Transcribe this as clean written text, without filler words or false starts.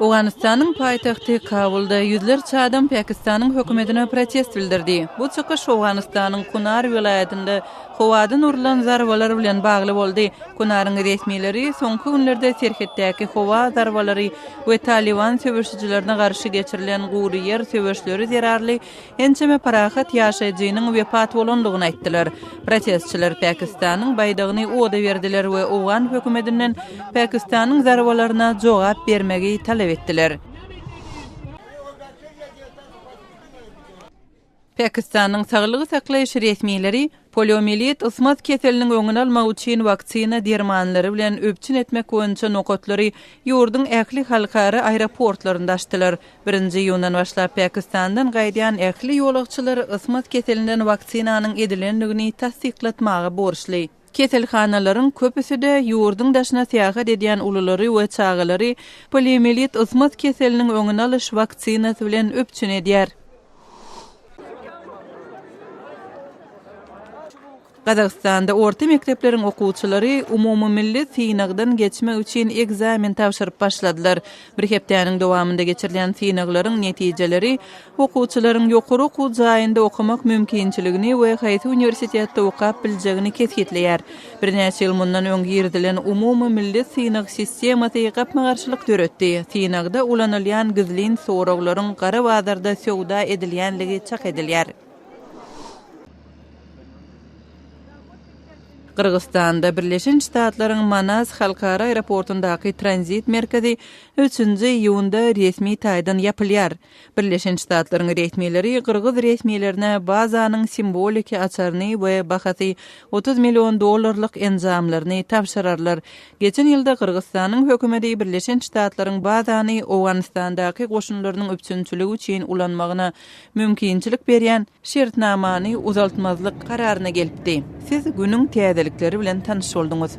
Owganystanyň paýtagty Kabulda ýüzlerçe adam Pakistanyň hökümetine protest bildirdi. Bu çykyş Owganystanyň Kunar welaýatynda howadan urlan zarbalar bilen bagly boldy. Kunaryň resmileri soňky günlerde serhetdäki howa zarbalary we Talyban söweşijilerine garşy geçirilen gury ýer söweşleri zerarly ençeme parahat ýaşaýjynyň wepat bolandygyny aýtdylar. Protestçiler Pakistanyň baýdagyny oda berdiler we owgan hökümetinden Pakistanyň zarbalaryna jogap bermegi talap etdiler. Pakistanyň saglygy saklaýyş resmileri poliomiýelit ysmaz keseliniň öňüni almak üçin waksina dermanlary bilen üpjün etmek boýunça nokatlary ýurduň ähli halkara aeroportlarynda açdylar. Birinji iýundan başlap Pakistandan gaýdýan ähli ýolagçylar ysmaz keselinden waksinanyň edilendigini tassyklatmaga borçly. Keselhanalaryň köpüsi-de ýurduň daşyna syýahat edýän ululary we çagalary poliomiýelit ysmaz keseliniň öňüni alyş waksinasy bilen üpjün edýär. Gazagystanda orta mekdepleriň okuwçylary umumymilli synagdan geçmek üçin ekzamen tabşyryp başladylar. Bir hepdäniň dowamynda geçirilen synaglaryň netijeleri okuwçylaryň ýokary okuw jaýynda okamak mümkinçiligini we haýsy uniwersitetde okap biljegini kesgitleýär. Birnäçe ýyl mundan öň girizilen umumymilli synag sistemasy gapma-garşylyk döretdi. Synagda ulanylýan gizlin soraglaryň gara bazarda söwda edilýänligi çak edilýär. Gyrgyzystanda Birleşen Ştatlaryň Manas halkara aeroportundaky tranzit merkezi üçünji iýunda resmi taýdan ýapylýar. Birleşen Ştatlaryň resmileri gyrgyz resmilerine bazanyň simwoliki açaryny we bahasy 30 million dollarlyk enjamlaryny tabşyrarlar. Geçen ýylda Gyrgyzystanyň hökümeti Birleşen Ştatlaryň bazany Owganystandaky goşunlarynyň üpjünçiligi üçin ulanmagyna mümkinçilik berýän şertnamany uzaltmazlyk kararyna gelipdi. Siz günüň täzelikleri bilen tanyş bolduňyz.